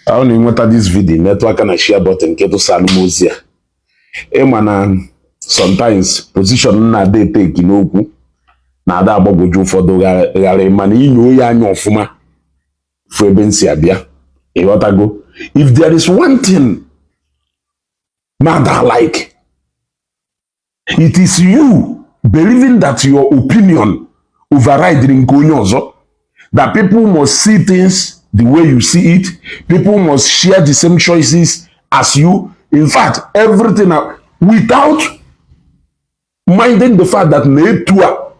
Ọ na ịnweta this video, metụ aka na share button nke tụsara m ozi a. Ịma na sometimes position m na-ada eteki n'okwu na-ada agbagwoju ụfọdụ ghara, mana inyo ya anya ọfụma fụ ebe m si abịa, ịghọtago. If there is one thing mada like, it is you believing that your opinion override nke onye ọzọ, that people must see things the way you see it, people must share the same choices as you, in fact everything, without minding the fact that na etu a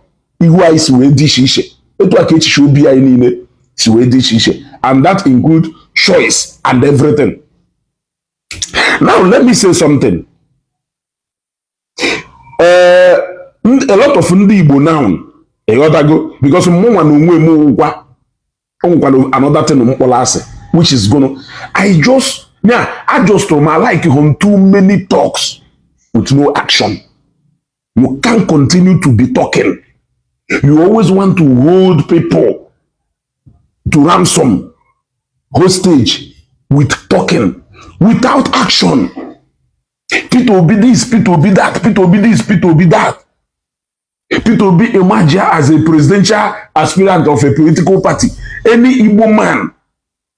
ihu anyị si wee dị iche iche, etu a ka echiche obi anyị niile si wee dị iche iche, and that include choice and everything. Now let me say something. A lot of ndị Igbo now, ịghọtago, because mụnwa na onwe m wụkwa, o nwekwara another thing mkpọrọ asị, which is gonna I just, yeah, I just ma like him too many talks with no action. You can't continue to be talking. You always want to hold people to ransom, hostage, with talking without action. Peter Obi this, Peter Obi that, Peter Obi this, Peter Obi that. Peter Obi emerge as a presidential aspirant of a political party. Any Igbo man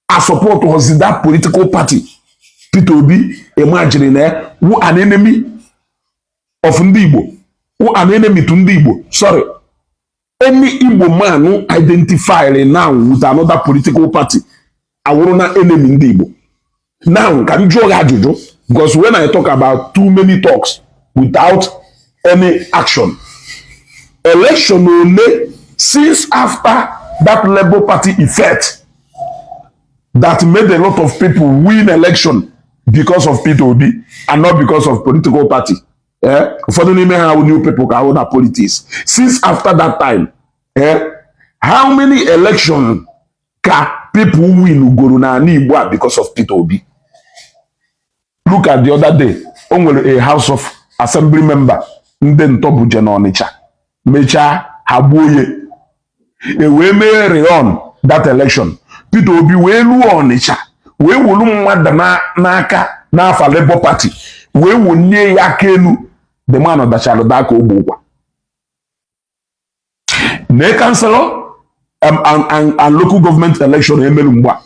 a support was that political party Peter Obi emerged na who an enemy of ndị Igbo, who an enemy to ndị Igbo, sorry. Any Igbo man who identify now with another political party awụrụ na enemy ndị Igbo. Now ka m jụọ gị ajụjụ, because when I talk about too many talks without any action, election ole since after that Labour Party effect that made a lot of people win election because of Peter Obi and not because of political party? Eh? Ụfọdụ n'ime ha wụ new people ka ahụ na politics. Since after that time, eh? How many election ka people win goro n'ala Igbo a because of Peter Obi? Look at the other day, o nwere a House of Assembly member ndị ntọbuje n'Ọnịcha, mechaa ha gbuo ya, e wee mee rerun that election. Peter Obi wee luo Ọnịcha, wee wolu mmadụ n'aka n'afa Labour Party, wee wonye ya aka elu. The man dachara daa ka ogbe ụkwa. Nee councillor and local government election emelu mgbe a,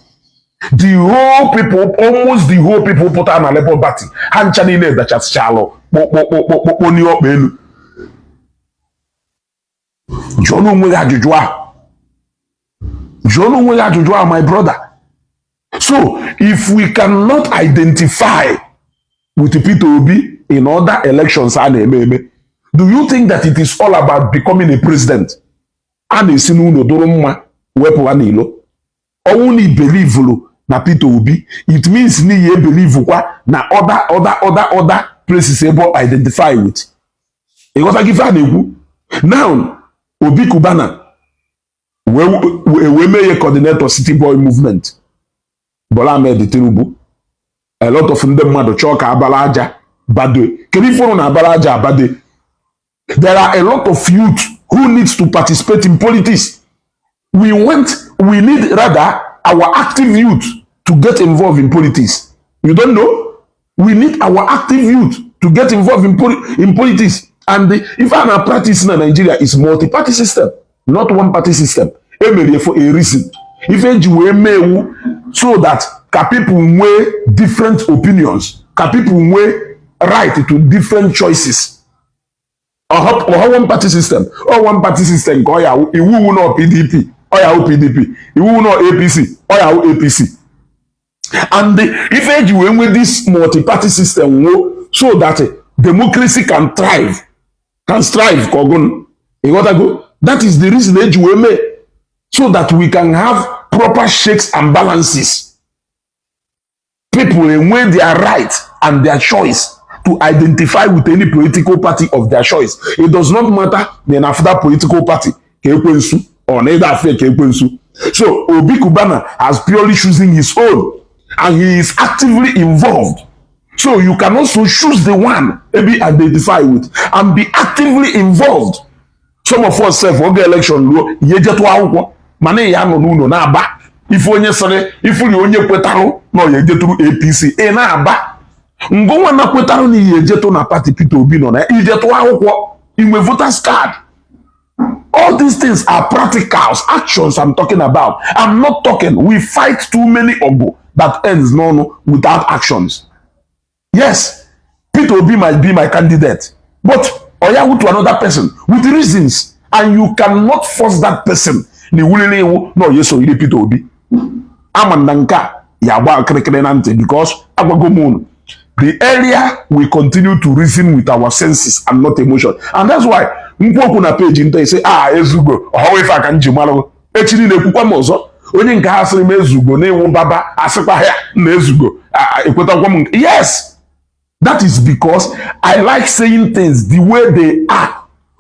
the whole people, almost the whole people pụtara na Labour Party, ha ncha niile dachasịchalụ kpokpokpokpokpo n'ọkpa elu. Jụọ n'onwe gị ajụjụ ahụ, jụọ n'onwe gị ajụjụ ahụ, my brother. So if we cannot identify with Peter Obi in other elections a na-eme eme, do you think that it is all about becoming a president? A na-esi n'ụlọ dụrụ mma wepụ ha n'ilo. Ọnwụ na ibelivulu na Peter Obi, it means na ihe ebelieve kwa na other other other other places ebe ọ identify with. Ịghọta gị ife a na-ekwu? Now Obi Cubana wee mee ya coordinator City Boy Movement, Bola Ahmed Tinubu. A lot of ndị mmadụ chọọ ka abala aja bado. Kedu ife ụrụ na abala aja abado? There are a lot of youth who needs to participate in politics. We want, we need rather, our active youth to get involved in politics. You don't know, we need our active youth to get involved in politics. And if a na practice na Nigeria is multi-party system, not one party system. Emere for a reason. Ife eji wee mee ewu so that ka people nwee different opinions, ka people nwee right to different choices. Ọha one party system ọ one party system ka ọ ya awụ. Iwu wu nọ PDP, ọ ya awụ PDP. Iwu wu nọ APC, ọ ya awụ APC. And ife eji wee nwee this multi-party system wo so that democracy can thrive, can strive, ka ọgụnụ. Ịghọtago? That is the reason eji wee mee, so that we can have proper checks and balances, people enwe their right and their choice to identify with any political party of their choice. It does not matter na na that political party ka ekwensu or na ịda afọ ka ekwensu. So Obi Cubana has purely choosing his own and he is actively involved. So you can also choose the one maybe identify with and be actively involved. Some of us sef, oge election ruo, ihe jetụ akwụkwọ mana ya nọ n'ụlọ na-aba. Ife onye sịrị ifuri onye kwetarụ na ọ ya ejetụrụ APC, ị na-aba ngụnwa na kwetarụ na ihe ejetụ na party Peter Obi nọ na ya, ijetụ akwụkwọ inwe voters card. All these things are practicals, actions I'm talking about. I'm not talking. We fight too many ọgụ that ends n'ọnụ without actions. Yes, Peter Obi might be my candidate, but oya to another person with reasons, and you cannot force that person na iwulili iwu na oye so iri Peter Obi. Ama na nke a ya agba kịrịkịrị na ntị, because agwago m unu, the earlier we continue to reason with our senses and not emotion, and that's why nkwu okwu na peji nta ise a ezugo ọhawa ife aka nji marụ. Echi niile ekwukwa m ọzọ, onye nke ha sịrị m ezugo na ịwụ baba, asịkwa ya na ezugo ekwetakwa m. Yes, that is because I like saying things the way they are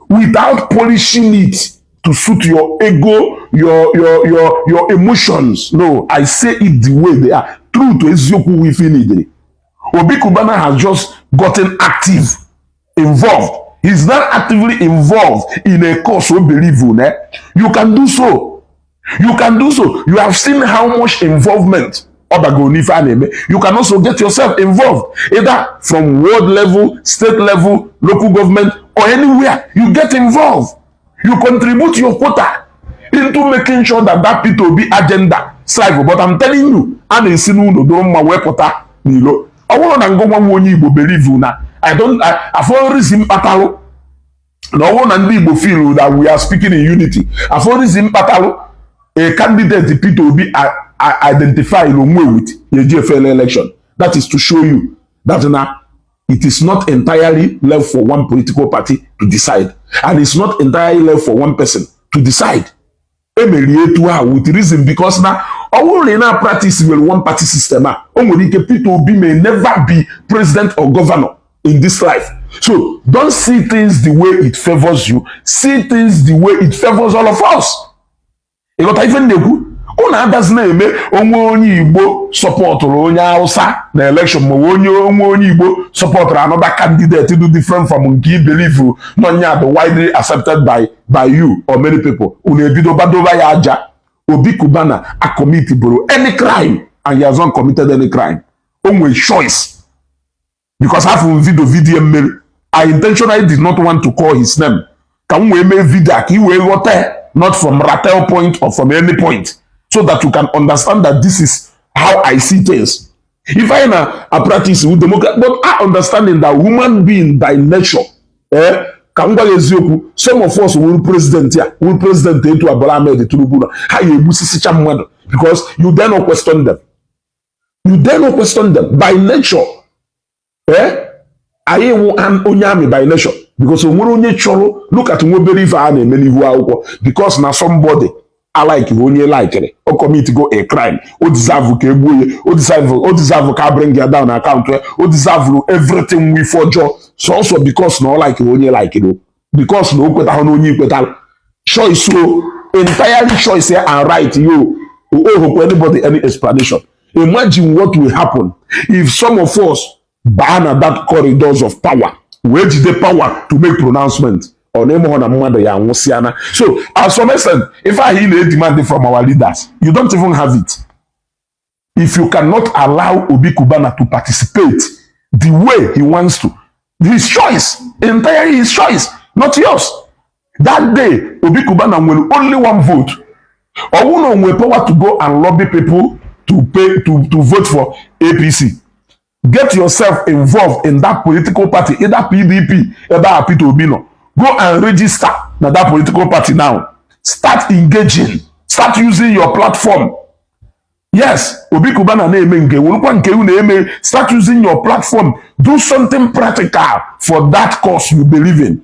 without polishing it to suit your ego, your emotions. No, I say it the way they are. Truth, eziokwu, ife needed. Obi Cubana has just gotten active, involved. He's not actively involved in a cause we believe in. Eh? You can do so. You can do so. You have seen how much involvement Obago n'ife a na-eme. You can also get yourself involved either from world level, state level, local government, or anywhere. You get involved. You contribute your quota into making sure that that Peter Obi agenda strive. But I'm telling you, a na-esi n'ụlọ doro mma wee pụta n'ilo. Ọ bụrụ na ngụnwa nwa onye Igbo believe na I don't afọ reason kpatalụ na ọ bụrụ na ndị Igbo feel that we are speaking in unity, afọ reason kpatalụ a candidate Peter Obi identify onwe with ya eji efele election. That is to show you that na it is not entirely left for one political party to decide, and it's not entirely left for one person to decide. Emerie etu ahụ with reason, because na ọ bụrụ na ị na-practice nwere one party system a, o nwere ike Peter Obi may never be president or governor in this life. So don't see things the way it favors you. See things the way it favors all of us. Ịghọta ife m na-ekwu? Ụnụ adazi na-eme onwe onye Igbo supportụrụ onye Hausa na election, ma onye onwe onye Igbo supportụrụ another candidate do different from nke i believe nọ bụ widely accepted by you or many people, unu ebido badoba ya aja. Obi Cubana acommit bụrụ any crime, and he has not committed any crime. O nwere choice, because afọ m video mmeri. I intentionally did not want to call his name ka m wee mee video a ka ị wee ghọta, not from ratel point or from any point, so that you can understand that this is how I see things. If I na a practice with democracy, but I understanding that human being by nature, ka m gwa gị eziokwu, some of us wuru president ya wuru president etu a, Bola Ahmed Tinubu na ha ya egbusisicha mmadụ, because you dare not question them. You dare not question them by nature. Anyị wụ onye amị by nature, because o nwere onye chọrọ. Look at nwa obere ife a na-eme n'ihu akwụkwọ, because na somebody alike onye likere o commit go a crime, o deserve ka egbuo ya, o deserve ka bring ya down account ya, o deserve everything nwe ife ọjọọ, sọsọ because na ọ like onye likere o, because na o kwetahụ na onye ikwetara choice o entirely choice ya and right yo o hope anybody any explanation. Imagine what will happen if some of us baa na that corridors of power wee jide power to make pronouncement ọ na ịmụ na mmadụ ya anwụsịana. So as some extent, ife ahụ ị na-edemand from our leaders, you don't even have it if you cannot allow Obi Cubana to participate the way he wants to. His choice, entirely his choice, not yours. That day Obi Cubana nwere only one vote. Ọ bụrụ na o nwere power to go and lobby people to pay to vote for APC, get yourself involved in that political party, either PDP ebe a Peter Obi nọ. Go and register na that political party now. Start engaging, start using your platform. Yes, Obi Cubana na-eme nke werukwa nke unu na-eme. Start using your platform. Do something practical for that cause you believe in.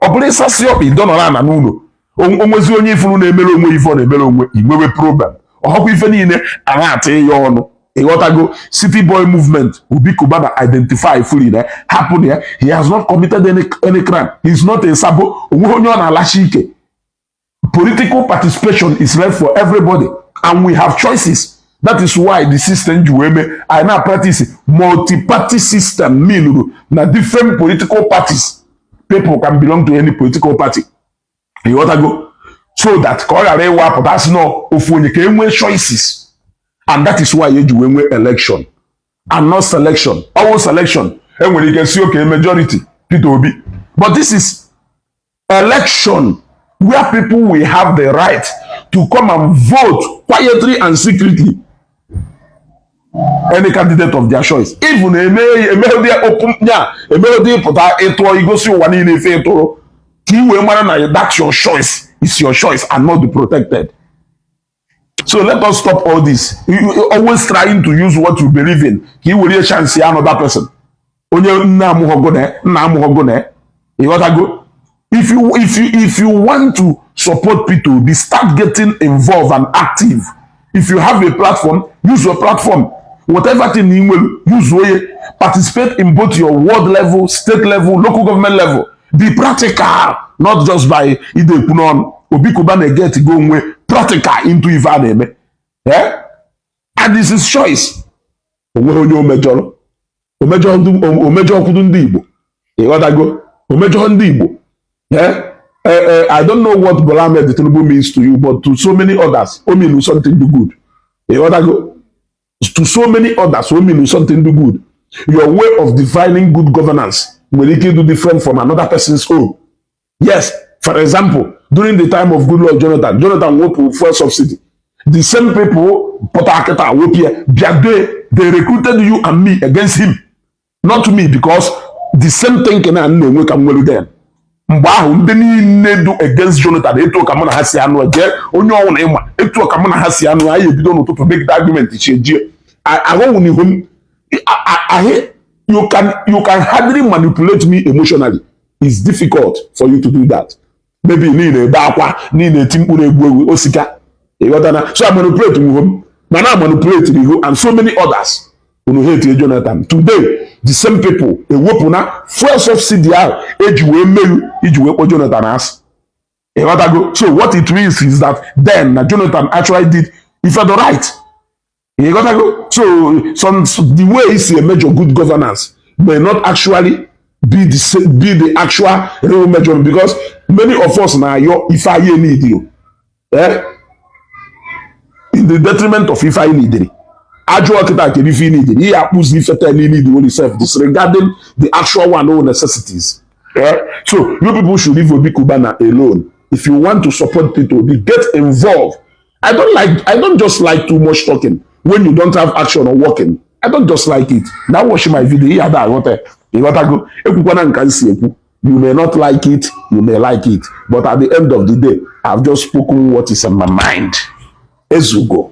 Ọ bụrụ ịsasị ọkpa ịdọnọrọ ana n'ụlọ, onwezi onye ifuru na-emere onwe ife ọ na-emere onwe, inwewe problem. Ọhọkwa ife niile a na-atị ya ọnụ. Ịghọtago? City Boy Movement, Obi Cubana identify fully na hapụ na ya. He has not committed any crime. He is not a sabo. Onweghị onye ọ na-alachi ike. Political participation is left for everybody, and we have choices. That is why the system ji wee mee anyị na practice multi-party system, mean na different political parties, people can belong to any political party. Ịghọtago? So that ka ọ ghara ịwa apụta asị na ofu onye, ka e nwee choices. And that is why eji wee nwee election and not selection. Ọwụ selection, enwere ike si oke majority Peter Obi, but this is election where people will have the right to come and vote quietly and secretly any candidate of their choice. Even eme emeghị open ya, emeghị pụta ịtụọ igosi ụwa niile ife ịtụrụ ka ị wee mara na that your choice is your choice and not be protected. So let us stop all this. You always trying to use what you believe in ka ị were chance ya another person, onye nne amụghọgo na nna amụghọgo na. Ịghọtago? If you want to support Peter Obi, start getting involved and active. If you have a platform, use your platform. Whatever thing you nwere, use oye. Participate in both your ward level, state level, local government level. Be practical, not just by ide ekwu n'ọnụ. Obi Cubana get go onwe practical into ife a na-eme. Eh? And this is choice. Onweghị onye o mejọrọ, omejọ kwudu ndị Igbo. Ịghọtago? Omejọ ndị Igbo. Eh? I don't know what Bola Ahmed Tinubu means to you, but to so many others, o mean something do good. Ịghọtago? To so many others, o mean something do good. Your way of defining good governance nwere ike do different from another person's own. Yes, for example, during the time of Goodluck Jonathan, Jonathan wepụ fuel subsidy. The same people pụta kịta wepụ ya bịa, they recruited you and me against him. Not me, because the same thinking na m na-enwe ka m nwere then. Mgbe ahụ, ndị niile du against Jonathan, etu ka mụ na ha si anụ jee onye ọnwụ na ịma etu ka mụ na ha si anụ, anyị ebido n'ụtụtụ megide argument chi ejie aghọnwụ n'ihu m. Ahị, you can hardly manipulate me emotionally. It's difficult for you to do that. Maybe niile ebe akwa niile eti mkpu na-egbu egwu osika. Ịghọtana? So I manipulate n'ihu m, mana I manipulate ihu and so many others. Unu hate Jonathan. Today, the same people ewepụ na fuel subsidy ahụ eji wee meru iji wee kpọ Jonathan asị. Ịghọtago? So what it means is that then na Jonathan actually did ife the right. Ịghọtago? So some the way isi measure good governance may not actually be the actual real measurement, because many of us na-ayọ ife anyị need yo, eh? In the detriment of ife anyị neediri. Ajụọ kịta, kedu ife ị neediri? Ihe akpụzi ife ten need only self disregarding the actual one own necessities. Eh? So you people should leave Obi Cubana alone. If you want to support Peter Obi, get involved. I don't just like too much talking when you don't have action or working. I don't just like it. Now watch my video. Ihe ada aghọta. Ịghọtago? Ekwukwana nka m si ekwu. You may not like it, you may like it, but at the end of the day, I've just spoken what is in my mind. Ezugo.